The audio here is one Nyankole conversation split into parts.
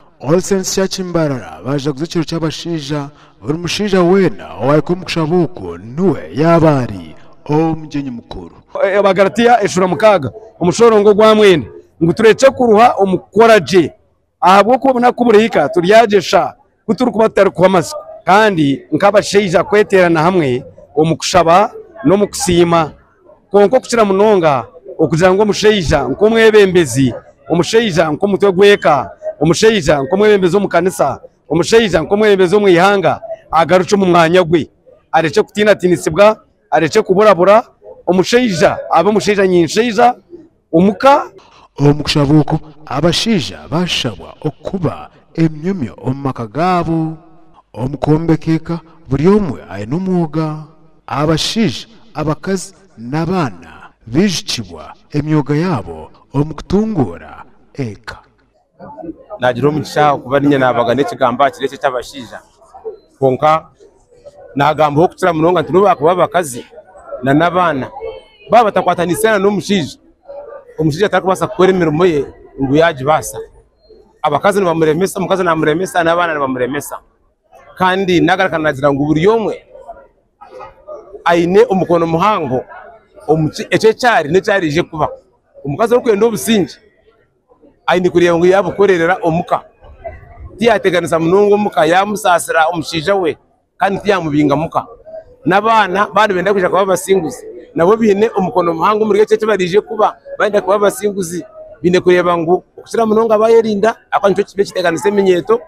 All Saints Church Mbarara baajaguza ekiro ky'abashaija, buri mushaija weena owaahika omu kushaba oku niwe yaaba ari omugyenyi mukuru. Abagalatiya eshuura mukaaga omushororongo ogwa mwenda ngu turekye kuruha omu kukora gye, ahabw'okuba obunaku ku burihika turyagyesha ku turikuba tutarikuhwa amatsiko. Kandi nk'abashaija kweteerana hamwe omu kushaba n'omu kusiima. Kwonka okukira munonga okugira ngu omushaija nk'omwebembezi, omushaija nk'omutwe gw'eka, omushaija nk'omwebembezi omu kanisa, omushaija nk'omwebembezi omu ihanga agarukye omu mwanya gwe, arekye kutiinatiinisibwa, arekye kuburabura, omushaija abe omushaija nyinshaija omuka. Omu kushaba oku, abashaija baashabwa okuba emyomyo omu maka gaabo. Omu kwombeka eka, buri omwe aine omwoga. Abashaija, abakazi n'abaana baijukibwa emyoga yaabo omu kutunguura eka. Naagira omugisha okuba niinye naabagana ekigambo aha kiro eki eky'abashaija kwonka naagambaho okukira munonga nti n'obu baakuba abakazi n'abaana baaba batakwataniise n'omushaija, omushaija tarikubaasa kukora emirimo ye ngu yaagibaasa. Abakazi nibamuremesa, omukazi naamuremesa n'abaana nibamuremesa. Kandi naagaruka naagira ngu buri omwe aine omukono muhango omu eki eki ari n'eki araije kuba. Omukazi orikwenda obusingye aine kureeba ngu yaabukorerera omuka, tiyaateganisa munonga omuka, yaamusaasira omushaija we kandi tiyaamubinga muka. N'abaana baaba nibenda kwija kuba abasinguzi, nabo baine omukono muhango omuri ekyo eki baraije kuba. Baayenda kuba abasinguzi, baine kureeba ngu okukira munonga baayerinda ahabw'okuba nikyo kiba ekiteganisa eminyeeto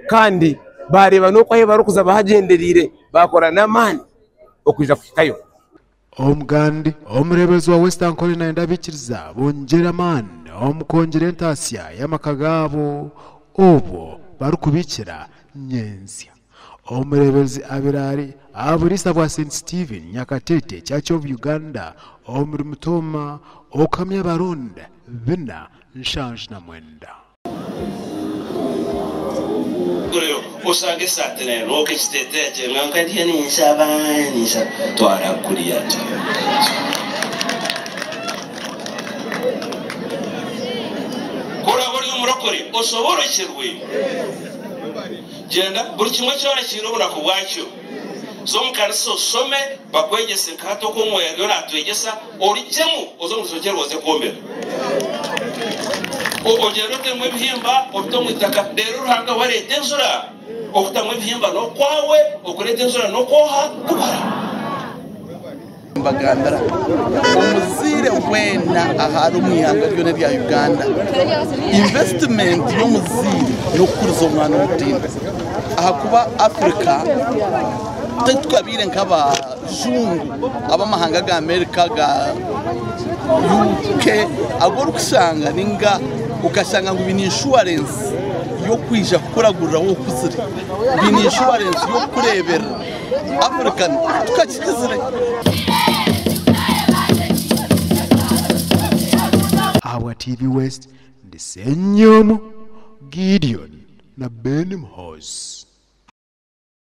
kandi baareeba n'oku ahu barikuza bahagyendereire baakora n'amaani okwija kuhikayo. Omugandi, Omureeberezi wa West Ankole nayenda abaikiriza bongyere amaani omu kwongyera entaasya y'amaka gaabo obwo barikubiikira nyentsya. Omureeberezi abaire ari aha buriisa bwa St Stephen Nyakatete Church of Uganda omuri Mutooma okuhamya abaronda bina 79. Oreeba osanga esaati neerooka ekiteeteeyi kiri nka ndiyo ninshaba ninshaba twara kuriya Ku oraabe ori omurokore oshoborokyerwe gyenda buri kimwe kyona kiine obunaku bwakyo. Za omu kanisa oshome bakwegyese nka hati oku Omwoyo ariyo naatwegyesa Orugyemu oze omu rushokye oze kwombeka. Ogyende otemu ebihimba obite omu itaka, reero Ruhanga we areete enjura. Okutamu ebihimba n'okwawe, okureeta enjura n'okw'oha? N'okwa Nimbagambira, omuzaire weena ahari omu ihanga ryona erya Uganda, investment y'omuzaire n'okukuriza omwana omu diini ahakuba Africa titukabaire nk'aba Abajungu ab'amahanga ga Amerika, ga UK agu orikushanga ninga okashanga ngu baine inshuwarensi y'okwija kukuragurira waaba okuzire, baine inshuwarensi y'okukureeberera. Africa tukakigizire. Ahabwa TV West, ndi Ssenyomo Gideon na Ben Muhoozi.